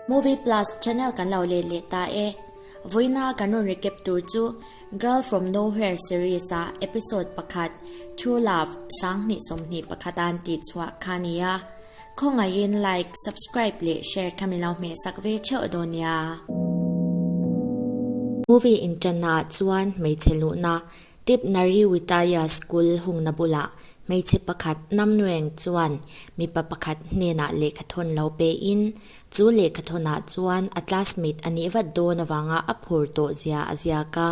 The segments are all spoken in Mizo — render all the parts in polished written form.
Movie Plus channel kan lo let leh ta e. Vawiina kan rawn recap tur chu Girl From Nowhere series a episode pakhat True Love 2021 an tih chhuah kha a ni a. Khawngaihin like, subscribe leh share kha min lo hmehsak ve theuh dawn nia. Movie inṭanna ah chuan hmeichhe luhna Tip Nari Witaya School hungna bulah hmeichhe pakhat Namnueng chuan mipa pakhat hnenah lehkhathawn lo pein chu lehkhathawnah chuan a classmate a nih vat dawn avanga a phur tawh zia a ziak a.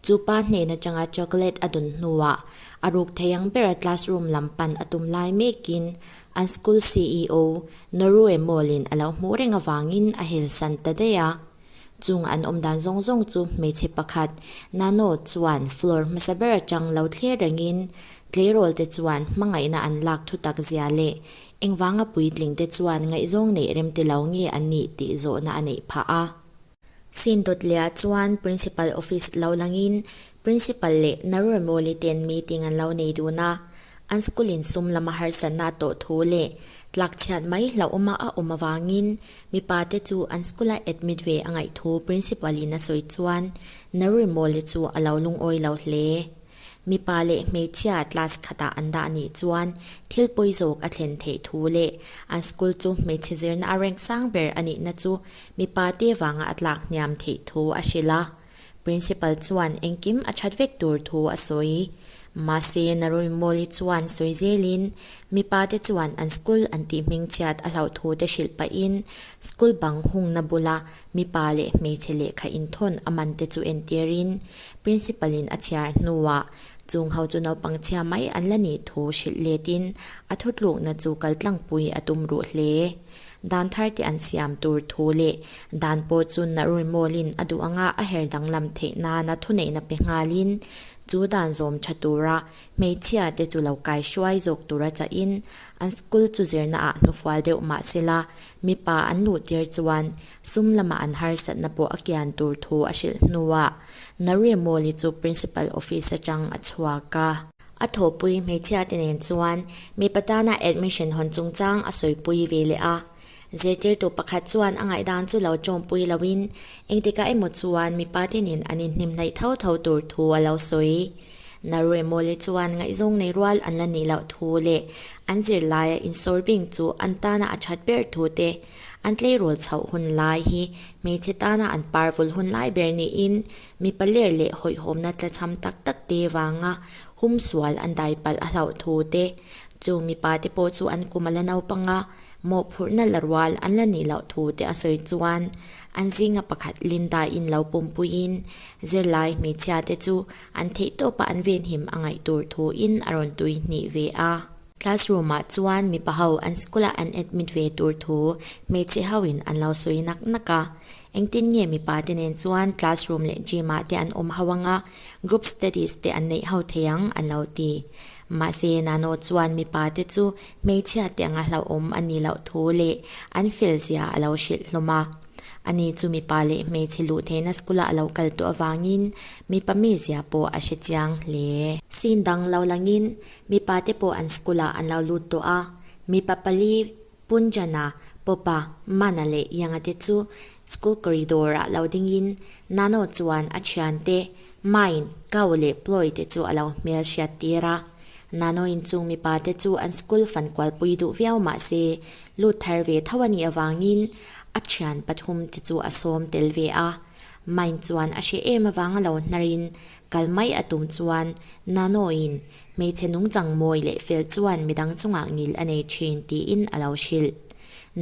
Chu pa hnen atanga chocolate a dawn hnuah a ruk thei ang bera classroom lam pan a tum lai mekin an school CEO Norue Mall-in a lo hmuh reng avangin a helsan ta daih a. Chung an awm dan zawng zawng chu hmeichhe pakhat, Nano chuan floor hmasa ber atang lo thlir rengin tleirawl te chuan hmangaihna an lak thu tak zia leh engvanga puitling te chuan ngaihzawng neih rem ti lo nge an nih tih zawhna a neih phah a. Scene dawt lehah chuan Principal office lo langin Principal leh Naruremawli ten meeting an lo nei dun a, an school in sum lama harsatna a tawh thu leh tlakchhiat mai hlauhawma a awm avangin mipa te chu an school a admit ve a ngaih thu Principal in a sawi chuan Naruremawli chu a lo lungawi lo hle. Mipa leh hmeichhia class khatah an dah nih chuan thil pawi zawk a thlen theih thu leh an school chu hmeichhe zirna a rank sang ber a nihna chu mipa te vanga a tlak hniam theih thu a hrilh a. Principal chuan engkim a that vek tur thu a sawi. Mahse, Naruimawli chuan sawi zelin mipa te chuan an school an tih hmingchhiat a hlauh thu te hrilh pahin school bang hungna bula mipa leh hmeichhe lehkha inthawn a man te chu entirin Principal in a chhiar hnuah chung ho chu naupang chhia mai an la nih thu hrilh letin a thutlukna chu kaltlangpui a tum ruh hle. Dan thar te an siam tur thu leh dan pawh chu Naruimawlin a duh anga a her danglam theih nana thuneihna pe nghalin chu dan zawm tha tura hmeichhia te chu lo kai hruai zawk tura chahin an school chu zirna ah hnufual deuh mahsela mipa an luh tir chuan sum lama an harsatna pawh a kian tur thu a hrilh hnuah Naruimawli chu Principal office atang a chhuak a. A thawhpui hmeichhia te nen chuan mipa tana admission hawn chungchang a sawipui ve leh a. Zirtirtu pakhat chuan a ngaihdan chu lo tawmpui loin engtikah emaw chuan mipa te nen an inhnim hnaih tho tho tur thu a lo sawi. Naruemawli chuan ngaihzawng nei rual an la nih loh thu leh an zirlaia insawr bing chu an tana a that ber thu te an tleirawl chhoh hun lai hi hmeichhe tana an parvul hun lai ber niin Mipa ler leh hawihhawmna tlachham tak tak te vanga humsual an dai palh a hlauh thu te, chu mipa te pawh chu an kum a la naupang a, mawhphurhna la rual an la nih loh thu te a sawi chuan an zinga pakhat Linda in lo pumpuiin zirlai hmeichhia te chu an theihtawpa an venhim a ngaih tur thu in a rawn tui hnih ve a. Classroom ah chuan mipa ho an school ah an admit ve tur thu hmeichhe ho in an lo sawi nak nak a. Engtin nge mipa te nen chuan classroom leh gym ah te an awm ho anga group studies te an neih ho thei ang an lo ti. Mahse Nano chuan mipa te chu hmeichhia te anga hlauhawm a nih loh thu leh an fel zia a lo hrilh hlawm a. Ani chu mipa leh hmeichhe luh theihna school ah a lo kal tawh avangin mipa mizia pawh a hre chiang hle. Scene dang lo langin Mipa te pawh an school ah an lo lut tawh a, mipa pali Punjana, Popa, Mana leh Yanga te chu school corridor ah lo ding in Nano chuan a thian te Mine, Kau leh Ploy te chu a lo hmel hriat tir a. Nano in chung mipa te chu an school fan kual pui duh viau mah se lut thar ve tho a nih avangin a thian pathum te chu a sawm tel ve a. Mine chuan a hre em avanga lo hnar in Kal mai a tum chuan Nanoin hmeichhe nungchang mawi leh fel chuan midang chungah ngil a nei thin tiin a lo hrilh.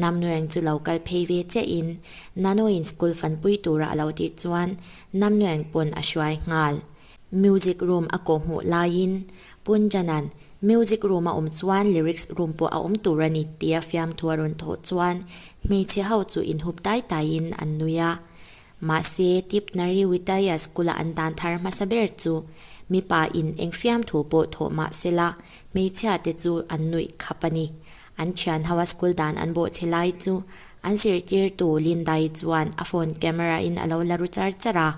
Namnueng chu lo kal phei ve chiahin Nanoin school fanpui tura a lo tih chuan Namnueng pawn a hruai nghal. Music room a kawhhmuh laiin Punjanan music room a awm chuan lyrics room pawh a awm tur a ni tia fiamthu a rawn thawh chuan hmeichhe ho chu inhup tai taiin an nui a. Mahse, Tipnari Witaya School-a an dan thar hmasa ber chu mipa in eng fiamthu pawh thawh mah sela, hmeichhia te chu an nuih khap a ni. An thian ho a school dan an bawh che lai chu an zirtirtu Lindai chuan a phone camera in a lo la ru char char a.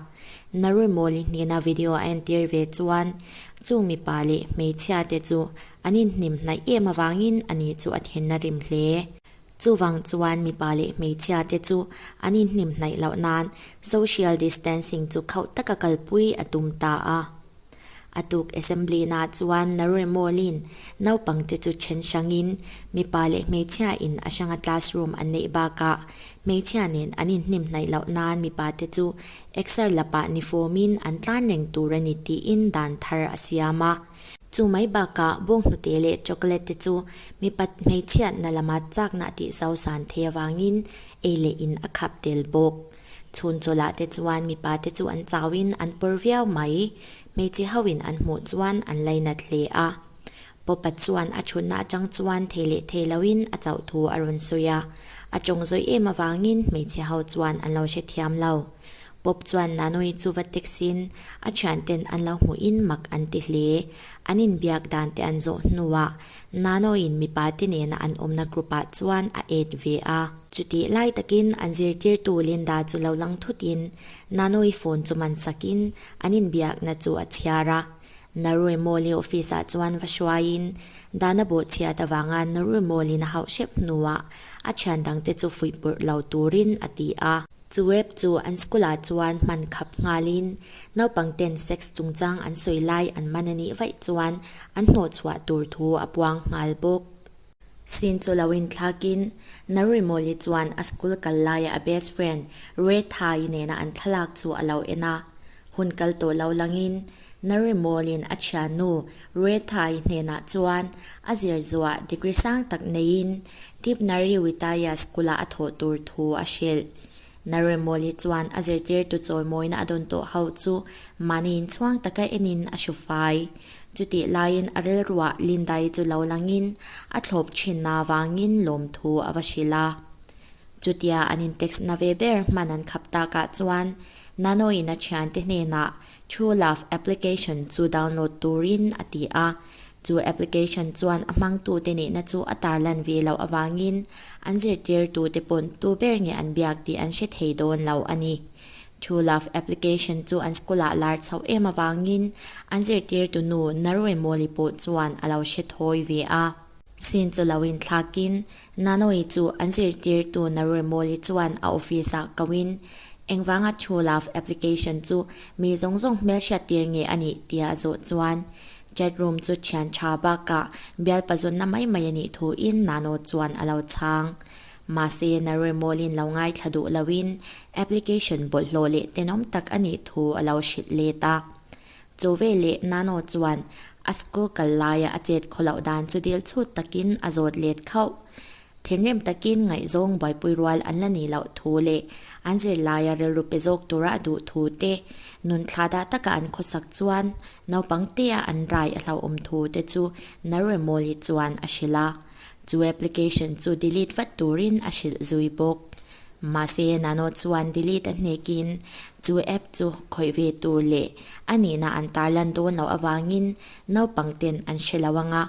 Naruimawli hnena video a entir ve chuan chung mipa leh hmeichhia te chu an inhnim hnaih em avangin ani chu a thinna rim hle. Chuvang chuan mipa leh hmeichhia te chu an inhnim hnaih loh nan social distancing chu khauh taka kalpui a tum ta a. A tuk assembly na chuan Naruemawlin naupangte chu then hrangin mipa leh hmeichhia in a hranga classroom an neih bakah hmeichhia nen an inhnim hnaih loh nan mipa te chu exer lapah ni fawmin an tlan reng tur a ni tiin dan thar a siam a. Chu mai bakah bawnghnute leh chocolate te chu mipat hmeichhiatna lama chakna a tih zau san thei avangin ei leh in a khap tel bawk. Chhun chawlhah te chuan mipa te chu an chauin an pawr viau mai. Hmeichhe hoin an hmuh chuan an lainat hle a. Pawpa chuan a thutna atang chuan thei leh thei loin a chauh thu a rawn sawi a. A tawng zawih em avangin hmeichhe ho chuan an lo hrethiam lo. Pawp chuan Nanui chu va text-in a thianten an lo hmuhin mak an ti hle. An inbiak dan te an zawh hnuah Nanoin mipa te nena an awmna group-ah chuan a add ve a. Chutih lai takin an zirtirtu Linda chu lo lang thutin Nanoi phone chu man sakin an inbiakna chu a chhiar a. Narui Mawli office-ah chuan va hruaiin Dana bawhchhiat avanga Narui Mawlin a hauh hrep hnuah a thian dangte chu fuihpawrh lo turin a ti a. Chu web chu an school-ah chuan hman khap nghalin naupangten sex chungchang an sawi lai an man a nih vaih chuan an hnawhchhuah tur thu a puang nghal bawk. Sin chu lo inthlakin Naruimawli chuan a school kal laia a best friend Rethai nena an thlalak chu a lo en a. Hun kal tawh lo langin Naruimawlin a thiannu Rethai hnenah chuan a zir zuah degree sang tak neiin Tipnari Witaya School-ah a thawh tur thu a hrilh. Naruimawli chuan a zirtirtu chawimawina a dawn tawh ho chu mahni inchhuang taka enin a hru fai. Chutih laiin a rilruah Lindai chu lo langin a thlawp thinna vangin lawmthu a va hrilh a. Chutia an in text na ve ber hman an khap takah chuan Nanoin a thiante hnenah True Love application chu download turin a ti a. Chu application chuan a hmangtute nihna chu a tarlan ve loh avangin an zirtirtute pawn tu ber nge an biak tih an hre thei dawn lo a ni. True Love application chu an school-ah lar chhoh em avangin an zirtirtu nu Naruemawli pawh chuan a lo hre thawi ve a. Sin chu lo inthlakin Nanoi chu an zirtirtu Naruemawli chuan a office-ah koin engvanga True Love application chu mi zawng zawng hmelhriattir nge a nih tia a zawh chuan chat room chu thian tha bakah bialpa zawnna mai mai a nih thuin Nano chuan a lo chhang. Mahse, Naruemawlin lo ngaithla duh loin application bawlhhlawh leh tenawm tak a nih thu a lo hrilh let a. Chu veleh Nano chuan a school kal laia a chet khaw loh dan chu dil chhut takin a zawt let khauh. Thinrim takin ngaihzawng buaipui rual an la nih loh thu leh an zirlaia rilru pe zawk tura a duh thu te, nun thla dah taka an khawsak chuan naupang tea an rai a hlauhawm thu te chu Naruemawli chuan a hrilh a. Chu application chu delete vat turin a hrilh zui bawk. Mahse, Nano chuan delete a hnekin chu app chu khawih ve tur leh a nihna an tarlan dawn loh avangin naupang ten an hre lo ang a,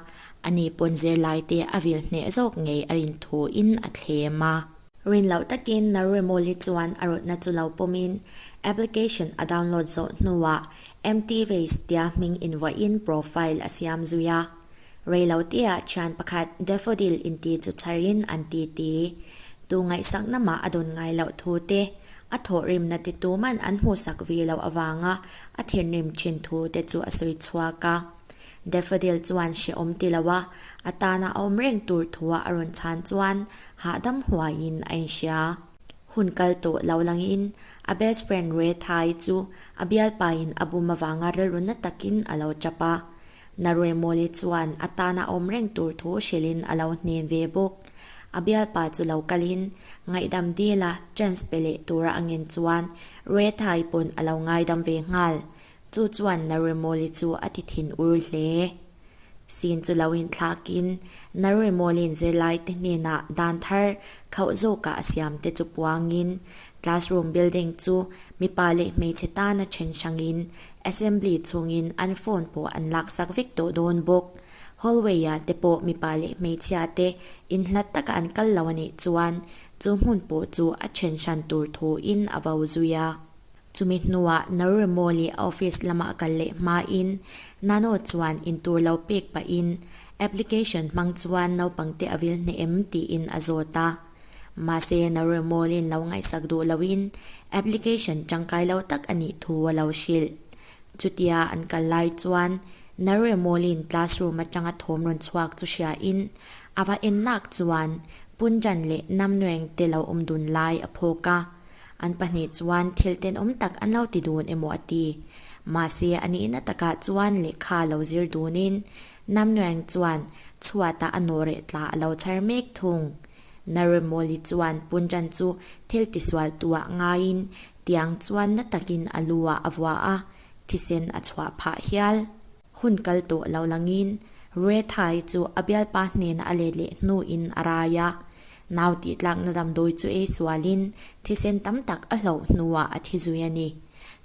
ani pawn zirlaite a vil hneh zawk ngei a rin thuin a thlem a. Rin loh takin Naruemawli chuan a rawtna chu lo pawmin application a download zawh hnuah Empty Vase tia hming invuahin profile a siam zui a. Reiloteah thian pakhat Daffodil inti chu chharin an ti ti. Tu ngaihsakna mah a dawn ngai loh thu te, a thawhrimna te tuman an hmuhsak ve loh avanga a thinrim thin thu te chu a sawi chhuak a. Daffodil chuan hrehawm ti lo a, a tana a awm reng tur thua a rawn chhan chuan hahdam huaiin a inhria. Hun kal tawh lo langin a best friend Rethai chu a bialpain a bum avanga rilru na takin a lo tap a. Naruemawli chuan a tana awm reng tur thu hrilhin a lo hnem ve bawk. A bialpa chu lo kalin ngaihdam dila chance pe leh tura a ngen chuan Rethai pawn a lo ngaidam ve nghal. Chu chuan Naruemawli chu a ti thin ur hle. Sin chu lo inthlakin Naruemawli'n zirlaite hnenah dan thar khauh zawkah a siamte chu puangin classroom building chu mipa leh hmeichhe tana then hrangin Assembly chhungin an phone pawh an laksak vek tawh dawn bawk. Hallway-ah te pawh mipa leh hmeichhia te inhlat taka an kal lo a nih chuan chu hmun pawh chu a then hran tur thuin a vo zui a. Chumi hnuah Naruremawli a office lama a kal leh hmain Nano chuan intur lo pek pahin application hmang chuan naupangte a vil hneh em tiin a zawt a. Mahse Naruremawli'n lo ngaihsak duh loin application tangkai lo tak a nih thu a lo hrilh. Chutia an kal lai chuan Naruremawli'n classroom atanga thawm rawn chhuak chu hriain a va en nak chuan Punjan leh Namnueng te lo awm dun lai a phawk a. An pahnih chuan thil tenawm tak an lo ti dun emaw a ti. Mahse, a nihna takah chuan lehkha lo zir dunin Namnueng chuan chhuatah a nawhreh tla a lo chhar mek thung. Naremawli chuan Punjan chu thil tisualtuah ngaiin tiang chuan na takin a lu ah a vua a, thisen a chhuah phah hial. Hun kal tawh lo langin Ruethai chu a bialpa hnena a let leh hnuin a rai a. Nau tih tlakna damdawi chu ei sualin thisen tam tak a hloh hnuah a thi zui a ni.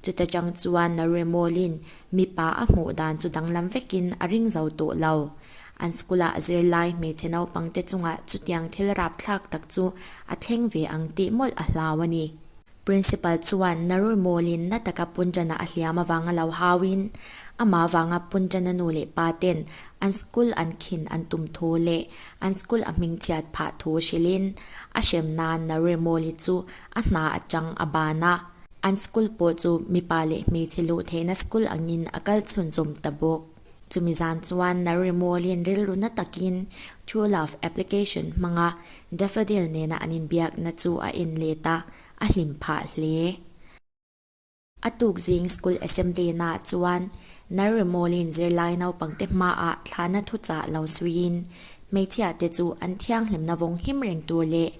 Chuta chang chuan Naremawlin mipa a hmuh dan chu danglam vekin a ring zo tawh lo. An school-ah zirlai hmeichhe naupangte chungah chutiang thil rapthlak tak chu a thleng ve ang tih mawlh a hlau a ni. Principal chuan Narumawlin na taka Punjana a hliam avanga lo hauin, amah avanga Punjana nu leh pa ten an school an khin an tum thu leh an school a hmingchhiat phah thu hrilhin a hrem nan Narumawli chu a hna atang a ban a. An school pawh chu mipa leh hmeichhe luh theihna school angin a kal chhunzawm ta bawk. Chumi zan chuan Narimawlin rilru na takin True Love application hmanga Daffodil nena an inbiakna chu a en let a, a hlim phah hle. A tuk zing school assembly naah chuan Narimawlin zirlai naupangte hmaah thlahna thuchah lo suiin hmeichhiate chu an thianghlimna vawng him reng tur leh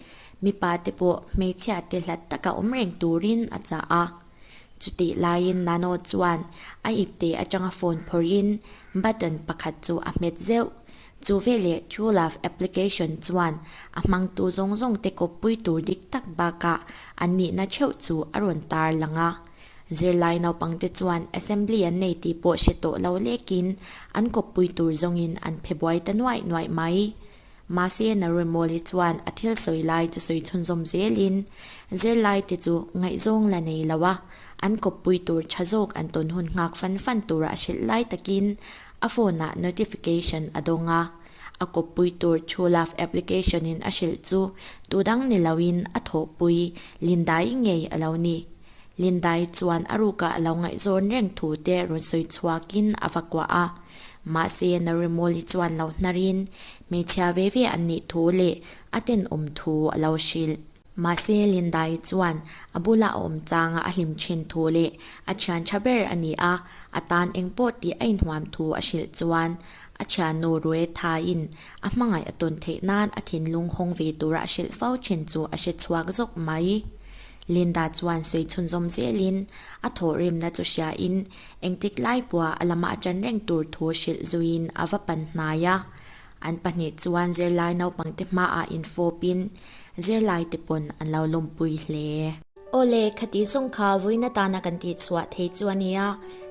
mipate pawh hmeichhiate hlat taka awm reng turin a chah a. Chutih laiin Nano chuan a ipte atanga phone phawrhin button pakhat chu a hmet zeuh. Chu veleh True Love application chuan a hmangtu zawng zawngte kawppui tur dik tak bakah an nihna theuh chu a rawn tar lang a. Zirlai naupangte chuan assembly an nei tih pawh hre tawh lo lekin an kawppui tur zawngin an phe buai ta nuaih nuaih mai. Mahse, Naremawli chuan a thil sawi lai chu sawi chhunzawm zelin, zirlaite chu ngaihzawng la nei lo a, an kawppui tur tha zawk an tawn hun nghak fan fan tura a hrilh lai takin a phone-ah notification a dawng a. A kawppui tur True Love application-in a hrilh chu tu dang ni loin a thawhpui Lindai ngei a lo ni. Lindai chuan a rukah a lo ngaihzawn reng thu te rawn sawi chhuakin a va kuah a. Mahse, Narimawli chuan lo hnarin hmeichhia ve ve an nih thu leh a tenawm thu a lo hrilh. Mahse, Lindai chuan a bula a awm changa a hlim thin thu leh a thian tha ber a ni a, a tan eng pawh tih a inhuam thu a hrilh chuan a thiannu Ruethaiin a hmangaih a tawn theih nan a thinlung hawng ve tura a hrilh fo thin chu a hre chhuak zawk mai. Linda chuan sawi chhunzawm zelin a thawhrimna chu hriain engtik lai pawha a lama a ṭan reng tur thu hrilh zuiin a va pan hnai a. An pahnih chuan zirlai naupangte hmaah infawpin zirlaite pawn an lo lawmpui hle. Awle, khati zawng kha vawiin atana kan tihchhuah thei chu a nia.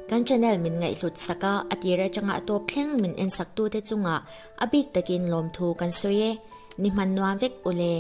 Kan channel min ngaihhlut sak a, a tir atanga a tawp thleng min ensaktute chungah a bik takin lawmthu kan sawi e. Ni hman nuam vek ule.